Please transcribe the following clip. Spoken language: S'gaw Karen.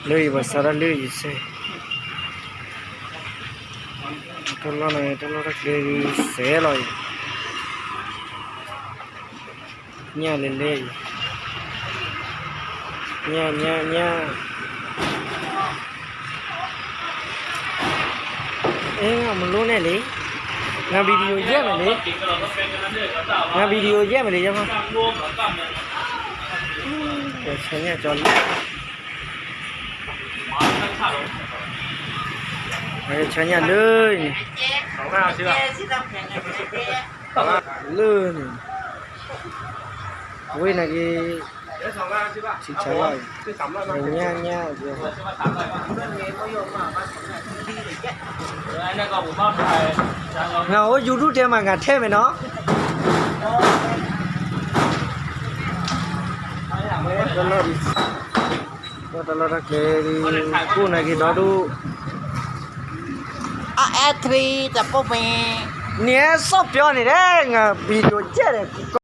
လၢအံၤပှၤစးထီၣ်လၢအံၤစဲး, တၢ်လီၢ်န့ၣ် တၢ်လီၢ်တၢ်ကျဲဒုးစဲးလီၤအံၤ, ညၣ်လဲၤလဲၤအံၤ, ညၣ် ညၣ် ညၣ်, အဲမလိၣ်နဲၣ်လံ, န video ယဲၢ်မးလံ, န video ယဲၢ်မးလံ, ဆၢညၣ်ကၠီလၢ ဆၢညၣ်လၢန့ၣ်, လၢန့ၣ်, ဝ့ၢ်နာ်က့ၤ, ဆံဆၢလီၤ, ညၣ်ညၣ်, နအိၣ် YouTube တဲမး ငါထဲမဲာ်နီၤ, တၢ်လီၢ်တၢ်ကျဲဒုး ကိၣ်နာ်က့ၤဒီဒူၣ်, အအဲၣ်ထရံတပိၢ်မ့ၢ်, န့ၣ်အဲၣ်စီၣ်ပျီန့ၣ်ဒဲး ငါ video ယဲၢ်ဒီး